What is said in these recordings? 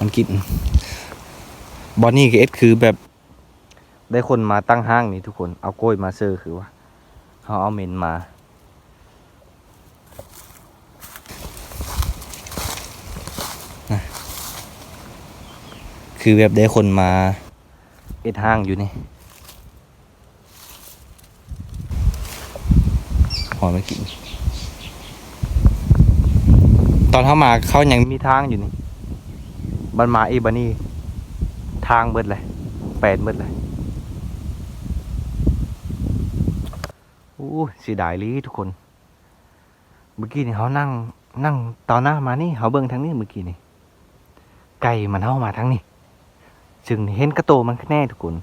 ມັນກິນ. ບ່ອນນີ້ກໍເຮັດຄືແບບ ໄດ້ຄົນມາຕັ້ງຮ້າງນີ້ທຸກຄົນ ເອົາກ້ວຍມາເຊີ ຄືວ່າເຮົາເອົາເໝັນມາ ນະ ຄືແບບໄດ້ຄົນມາເຮັດຮ້າງຢູ່ນີ້. ຫອຍມາກິນ. ຕອນເຮົາມາເຂົາຍັງມີທາງຢູ່ນີ້ ບັດມາອີກ ບັດນີ້ທາງເບິດເລີຍ ແປນເບິດເລີຍ. ໂອ້ ເສຍດາຍອີ່ຫຼີທຸກຄົນ. ເມື່ອກີ້ນີ້ເຮົານັ່ງ ນັ່ງຕາວໜ້າມານີ້ ເຮົາເບິ່ງທາງນີ້ເມື່ອກີ້ນີ້ ໄກ່ມັນເຫົ່າມາທາງນີ້ ຊຶ່ງເຫັນກະໂຕມັນແນ່ທຸກຄົນ.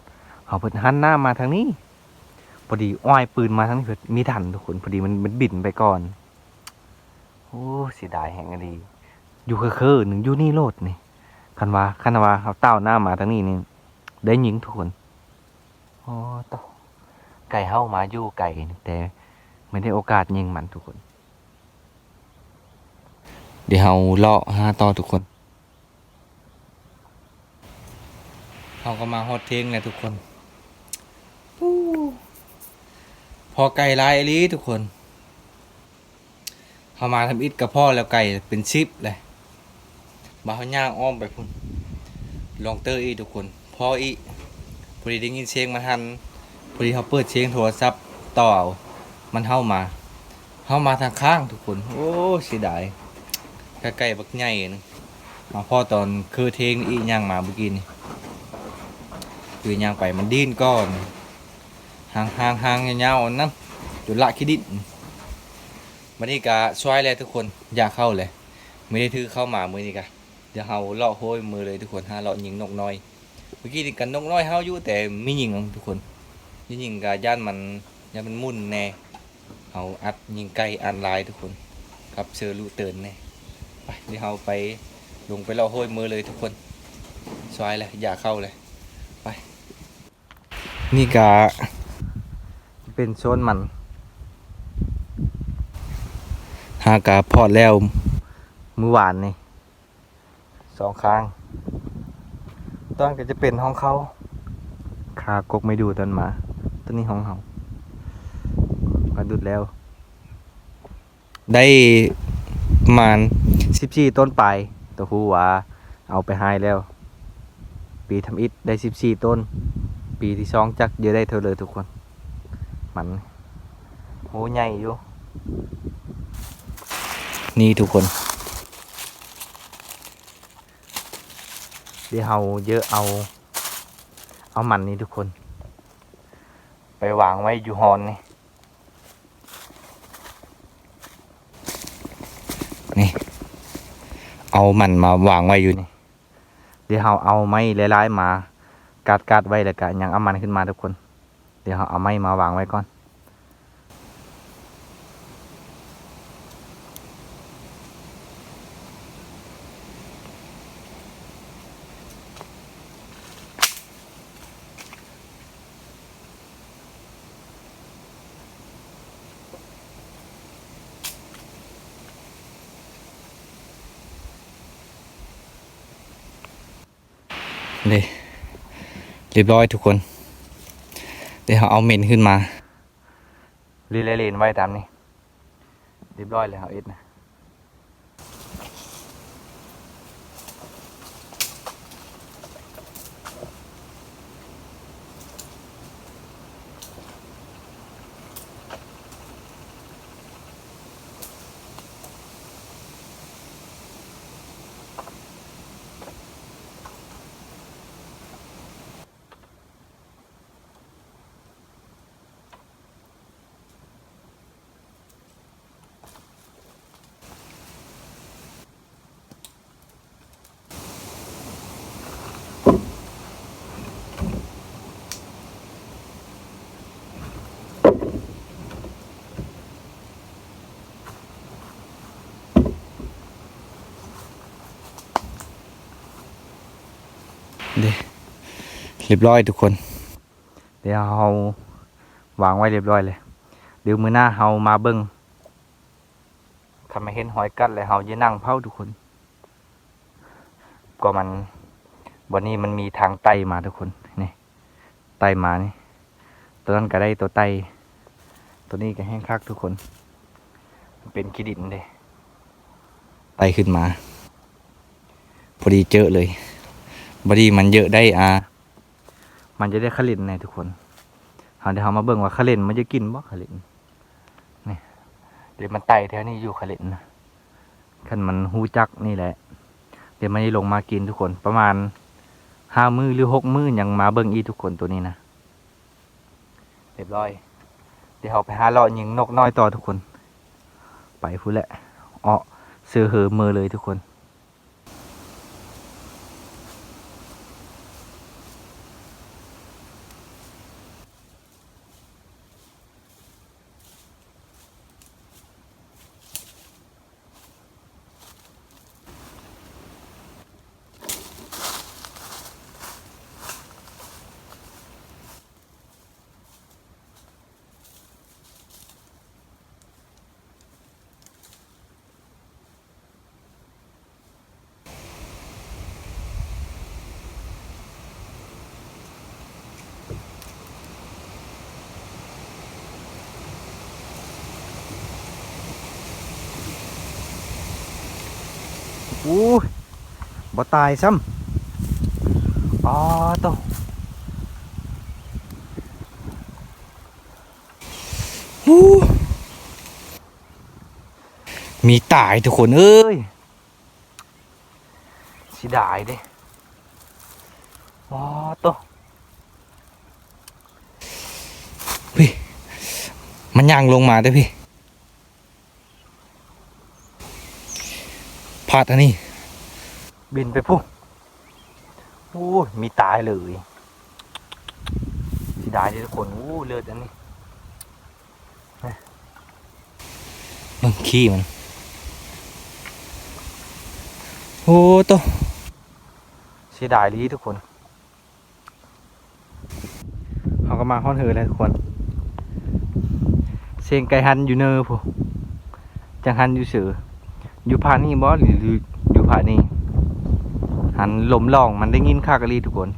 ເຮົາເພິ່ນຫັນໜ້າມາທາງນີ້ ພໍດີອ້ອຍປືນມາທາງນີ້ ເພິ່ນມີທັນທຸກຄົນ ພໍດີມັນ ມັນບິນໄປກ່ອນ. ໂອ້ ເສຍດາຍແຮງອີ່ຫຼີ ຢູ່ເຄີໆໜຶ່ງ ຢູ່ນີ້ໂລດນີ້. ຄັນວ່າ ຄັນວ່າເຮົາຕາວໜ້າມາທາງນີ້ນີ້ ໄດ້ຍິງທຸກຄົນ. ໂອ້ ໂຕ ໄກ່ເຫົ່າມາຢູ່ໄກ ແຕ່ບໍ່ໄດ້ໂອກາດຍິງມັນທຸກຄົນ. ດຽວເຮົາເລາະຫາຕໍ່ທຸກຄົນ. ເຮົາກໍມາຮອດເທິງແລ້ວທຸກຄົນ. ປູ້ ພໍ້ໄກ່ຫຼາຍອີ່ຫຼີທຸກຄົນ. ເຮົາມາທຳອິດກໍພໍ້ແລ້ວ ໄກ່ເປັນສິບເລີຍ. ມາເຮົາຍ່າງອ້ອມໄປພຸ້ນ ລອງເຕີອີກທຸກຄົນ. ພໍ້ອີກ ພໍດີໄດ້ຍິນສຽງມັນຫັນ ພໍດີເຮົາເປີດສຽງໂທລະສັບຕໍ່ເອົາ ມັນເຫົ່າມາ ເຫົ່າມາທາງຂ້າງທຸກຄົນ. ໂອ້ ເສຍດາຍ ໄກ່ບັກໃຫຍ່ໜຶ່ງ ມາພໍ້ຕອນເຄີເທິງອີກ ຍ່າງມາເມື່ອກີ້ນີ້ ຄືຍ່າງໄປມັນດີ້ນກ່ອນ ຫາງ ຫາງ ຫາງຍາວໆນັ້ນ ຈົນລະຂີ້ດິນ. ບັດນີ້ກະສວາຍແລ້ວທຸກຄົນ ຢາກເຂົ້າແລ້ວ ມື້ນີ້ຖືເຂົ້າມາມື້ນີ້ກະ ດຽວເຮົາເລາະໂຮຍມື້ເລີຍທຸກຄົນ ຫາເລາະຍິງນົກນ້ອຍ. ເມື່ອກີ້ນີ້ກໍນົກນ້ອຍເຮົາຢູ່ ແຕ່ມີຍິງທຸກຄົນ ມີຍິງກໍຢ້ານມັນ ຢ້ານມັນໝຸ່ນແດ່. ເຮົາອັດຍິງໄກ່ອັດລາຍທຸກຄົນ ກັບເຊີລູເຕີນແດ່. ໄປ ດຽວເຮົາໄປ ລົງໄປເລາະໂຮຍມື້ເລີຍທຸກຄົນ ສວາຍແລ້ວ ຢາກເຂົ້າແລ້ວ. ໄປ. ນີ້ກະເປັນໂຊນມັນ ຫາກະພອດແລ້ວມື້ວານນີ້ ສອງຂ້າງ. ຕອນກໍຈະເປັນຫ້ອງເຂົ້າ ຄາກົກໄມ້ດູຕອນມາ. ຕົວນີ້ຫ້ອງເຮົາ ມາດຸດແລ້ວ. ໄດ້ປະມານສິບສີ່ຕົ້ນປາຍ ໂຕຮູ້ວ່າເອົາໄປຮ້າຍແລ້ວ. ປີທຳອິດໄດ້ສິບສີ່ຕົ້ນ ປີທີສອງຈັກຈະໄດ້ເທົ່າໃດທຸກຄົນ. ມັນ ໂຫ ໃຫຍ່ຢູ່ ນີ້ທຸກຄົນ. ດຽວເຮົາເຢີເອົາ ເອົາມັນນີ້ທຸກຄົນ ໄປວາງໄວ້ຢູ່ຮອນນີ້. ນີ້ ເອົາມັນມາວາງໄວ້ຢູ່ນີ້. ດຽວເຮົາເອົາໄມ້ຫຼາຍໆມາກາດໆໄວ້ ແລ້ວກະຍັງເອົາມັນຂຶ້ນມາທຸກຄົນ. ດຽວເຮົາເອົາໄມ້ມາວາງໄວ້ກ່ອນ. ນີ້ ລຽບຮ້ອຍທຸກຄົນ. ດຽວເຮົາເອົາເໝັນຂຶ້ນມາ ລີ້ແລະເລນໄວ້ຕາມນີ້. ລຽບຮ້ອຍແລ້ວເຮົາເຮັດນະ. ເດ້ ລຽບຮ້ອຍທຸກຄົນ. ດຽວເຮົາວາງໄວ້ລຽບຮ້ອຍແລ້ວ. ດຽວມື້ໜ້າເຮົາມາເບິ່ງ. ຄັນມາເຫັນຮອຍກັດແລ້ວ ເຮົາຈະນັ່ງເຝົ້າທຸກຄົນ. ກໍມັນ ບ່ອນນີ້ມັນມີທາງໄຕ່ມາທຸກຄົນ ນີ້ ໄຕ່ມານີ້ ໂຕນັ້ນກໍໄດ້ໂຕໄຕ່ ໂຕນີ້ກໍແຮງຄັກທຸກຄົນ ມັນເປັນຂີ້ດິນເດ້ ໄຕ່ຂຶ້ນມາ ພໍດີເຈີເລີຍ ພໍດີມັນເຢີໄດ້ ອ່າ ມັນຈະໄດ້ຂະເຫຼັນແນ່ທຸກຄົນ ເຮົາ ດຽວເຮົາມາເບິ່ງວ່າຂະເຫຼັນມັນຈະກິນບໍ່ ຂະເຫຼັນ ນີ້ ດຽວມັນໄຕ່ແຖວນີ້ຢູ່ຂະເຫຼັນນະ ຄັນມັນຮູ້ຈັກນີ້ແຫຼະ ດຽວມັນຈະລົງມາກິນທຸກຄົນ ປະມານຫ້າມື້ ຫຼື ຫົກມື້ ຍັງມາເບິ່ງອີກທຸກຄົນ ໂຕນີ້ນະ ຮຽບຮ້ອຍ ດຽວເຮົາໄປຫາເລາະຍິງນົກນ້ອຍຕໍ່ທຸກຄົນ ໄປພຸ້ນແຫຼະ ເອາະເສືອເຫີເມີເລີຍທຸກຄົນ. ໂອ້ຍ ບໍ່ຕາຍຊ້ຳ ອໍໂຕ ມີຕາຍທຸກຄົນເອີຍ ເສຍດາຍເດ້ ອໍໂຕ ພີ່ ມັນຍ່າງລົງມາເດ້ພີ່ ພາດອັນນີ້ ບິນໄປພຸ້ນ ໂອ້ຍ ມີຕາຍເລີຍ ເສຍດາຍເດ້ທຸກຄົນ ໂອ້ ເລີດອັນນີ້ ເບິ່ງຂີ້ມັນ ໂອ້ໂຕ ເສຍດາຍອີ່ຫຼີທຸກຄົນ ເຮົາກໍມາຮອດເຮືອນແລ້ວທຸກຄົນ ສຽງໄກ່ຫັ້ນຢູ່ເນີພຸ້ນ ຈັກຫັ້ນຢູ່ເສີ ຢູ່ພາກນີ້ບໍ່ ຫຼື ຢູ່ພາກນີ້ ຫັ້ນລົມລອງ ມັນໄດ້ຍິນຄັກອີ່ຫຼີທຸກຄົນ